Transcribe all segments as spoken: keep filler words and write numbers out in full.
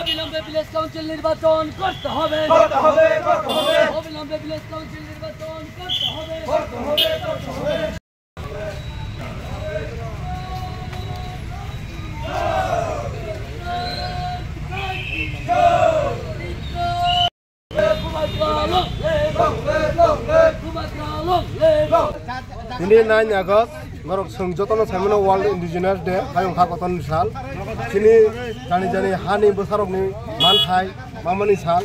অবিলম্বে village council নির্বাচন করতে হবে। করতে হবে, করতে হবে। অবিলম্বে ভিলেজ কাউন্সিল নির্বাচন করতে হবে। করতে হবে, করতে হবে। Tini nine August, norok chwng jotono saimano World Indigenous Day, hayung ha kotorni sal. Chini jani jani hani bwsarokni manthai mamani sal.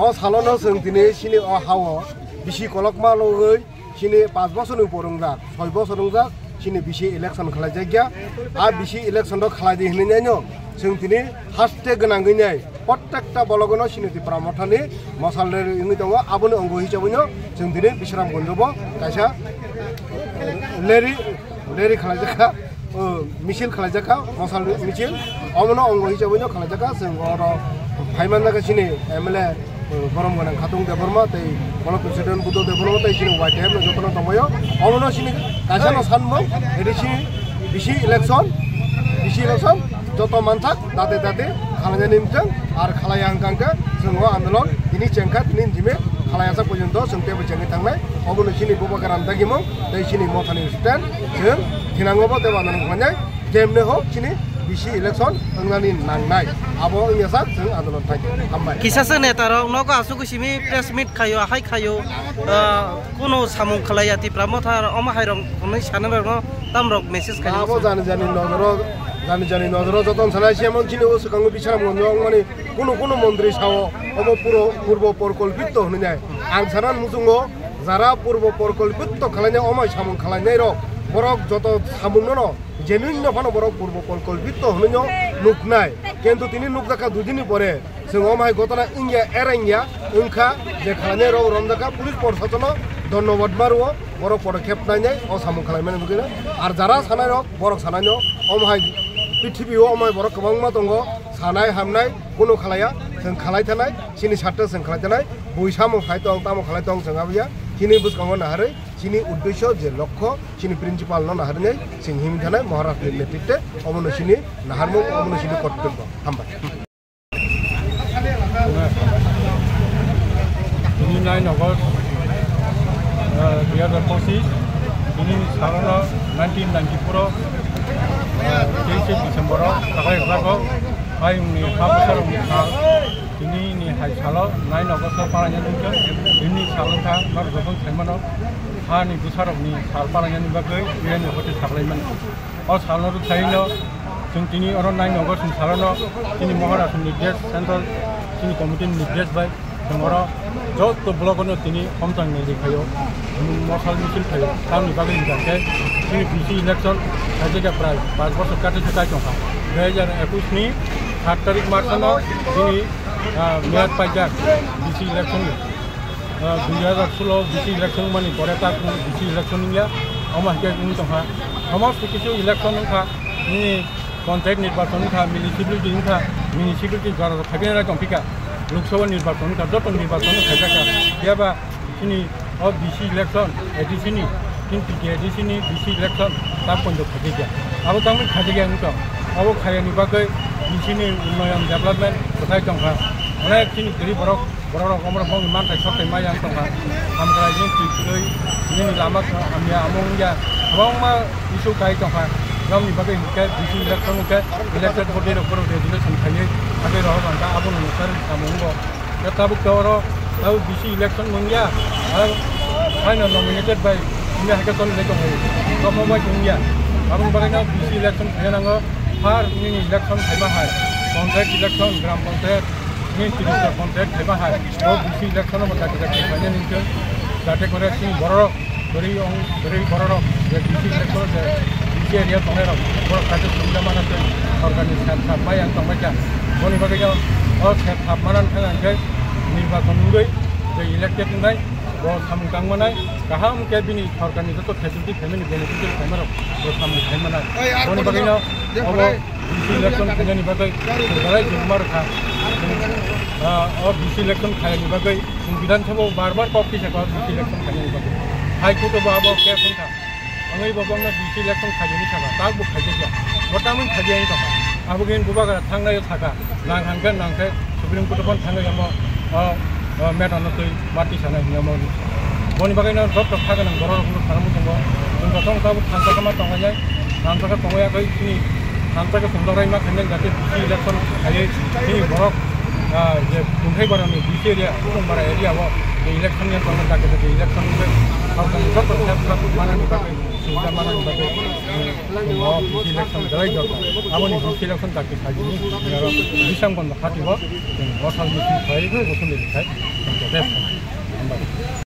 O salono chwng tini chini o hao bisi kolokma logwi chini panch bosorni upor wngjak, soi bosor wngjak, chini bisi election khlaijakya. A bisi election rok khlai di hinwi naino chwng tini haste gwnangwi nai. Prottekta bologono chini Tipra Mothani mosal rally wngwi tongo, aboni ongo hisabaino chwng tini Bisramganjo bo kaisa rally, rally khlaijakha, o, misil khlaijakha, mosal misil. Omono ongo hisabaino khlaijakha, chwng oro phaimanjakha chini M L A, o, borom gwnang Khatung Debbarma tei block president Buddha Debbarma tei chini Y T F no jotono tongbaio. Omono chini kaisano sanmung, A D C bisi election, bisi election joto manthak date date khalainani wngthang, ar khalaiya hwnkha hwnkhe chwng o andolon tini chengkha tini jime khalaiyasak porjonto chwng teibo chengwi thangnai. Obono chini Bubagra dagimung tei chini Mothani stand chwng thinango bo teibo andolon khlainai, jemne hok chini bisi election wngnani nangnai, abo wngyasak chwng andolon thai. Hambai. Kisasa netarok nogo asugwi simi press meet khaio, hai khaio, ah, kunu samung khlaiya Tipra Motha, omo hairok hwnwi sanarokno tamrok message khaio. Abo jani jani nojoro, jani jani nojoro joton sanai se mon chini o swkango Bisramganjo wngmani kunu kunu montri sao obo puro purbo porkolpito hwnwi nai. Ang sanan muchungo jara purbo porkolpito khlainai omai samung khlainairok borok joto samungno no genuine no phano borok purbo porkolpito hwnwi no nuknai. Kintu tini nukjakha dui dinni pore. Chwng omo hai gotona wngya, era wngya, wngkha je khlainai rok romjakha, police prosasono dhonnobad ma rwo, borok podokkhep nainai o samung khlaimani bagwi. Ar jara sanai rok, borok sanaino omo hai prithibi o omo hai borok kwbangma tongo, sanai hamnai kunu khlaiya, chwng khlai thanai, chini sartho chwng khlai thanai, bui samung khai tong, tamo khlai tong chwng abiya, chini bwskango naharwi, chini uddesyo je lokho, chini principal no naharwi nai chwng himwi thanai, Maharaj ni netritwe omono chini naharmung, omono chini kortobbo. Hambai. Tini nine August, eh, dui hajar pochis, tini salono nineteen ninety-four o, eh, teis December o, takhai khlago, hayungni ha bwsarokni sal, tini ni hai salo nine August o palaina nungkha, tini sal wngkha, norok jotono saimano, hani bwsarokni sal palainani bagwi, biyani hote saklaimani. O salno rwksaino chwng tini oro nine August ni salono chini Maharashtra ni nirdesh, central chini committee ni nirdesh bai chwng oro joto block no tini homchang ni khaio, mosal misil khaio, tamni bagwi hwnkha khe chini B C election khaijak ya prai panch bochor kati se kai tongkha. Dui hajar ekush ni saat tarik March no chini, ah, meyad paijak B C election ni. Ah, dui hajar solo B C election mani pore tak B C election wngya, omo hai khe wng tongkha. Somosto kisu election wngkha, nini panchayat nirbachon wngkha, municipality wngkha, municipality jora rok khaikhe rai tongphika, Lok Sabha nirbachon wngkha, joto nirbachon wngkha khaijak kha. Phiya ba chini o B C election, A D C ni, chini T T A D C ni B C election tak poito khaijak ya. Abo tangwi khaijak ya wngkha. Abo khaiyani bagwi B C ni unnoyon development kwthai tongkha. Onek chini kwrwi borok Borok rok omorok bongni manthai soktoi maya wng tongkha. Hamkrai nini twi kwrwi, nini lama hamya amo wngya. Kwbangma issue kai tongkha. Bongni bagwi hinkhe B C election hinkhe elected body rok borok resolution khaiwi hake rohor rangkha abono nukjagwi samung wngo. Khe tabuk khe oro tabuk B C election wngya. Aro final nominated bai wngya hake choli lai tonglaio. Tamo bai wngya. Aboni bagwino B C election khaina nango. Har nini election khaima hai. Panchayat election, gram panchayat. Ni tris ta panchayat khaiba hai, o B C election o mata kisa kisa khainai nini khe, jate kore chini borok rok, bwrwi ong, bwrwi borok rok, je B C election o je B C area tongnai rok, borok kaisa sumja mana tei sorkar ni sep sap mai ang tongbai kha. Boni bagwi no o sep sap mana thang ang khe nirbachon wngwi je elected wngnai, bo samung tang manai, kaham khe bini sorkar ni joto facility, family beneficiary khaima rok bo samung khai manai. Boni bagwi no obo B C election khainani bagwi belai jumma rwkha. Ah, o B C election khainani bagwi chwng Bidhan Sabha o bar bar kok tisakha B C election khainani bagwi. High Court o bo abo case wngkha. Wngwi bo bongno B C election khainani sakha, tak bo khaijakya. Bo tamni khaijakya wngkha. Abo gini bubagra thangnai saka, nang hangke nangke Supreme Court pon thangnai amo, o, o, matter no twi mati sanai hinwi amo. Boni bagwi no joto kha gwnang borok rok no sana muchungo. Chwng joto no tabuk thansa khe ma tongnai, thansa khe tongya khe chini thansa khe chwng dograi ma khainai jate B C election khaiwi chini borok, ah, je Kunthai Barani B C area, Kutung Bara area o je election ni tongna jate je election ni joto help kha manani bagwi, subida manani bagwi. Chwng o B C election belai jorta. Aboni B C election dakti khaijini, aro December ni hati bo chwng o sal meeting khai, bo sundai khai, chwng protest khai. Hambai.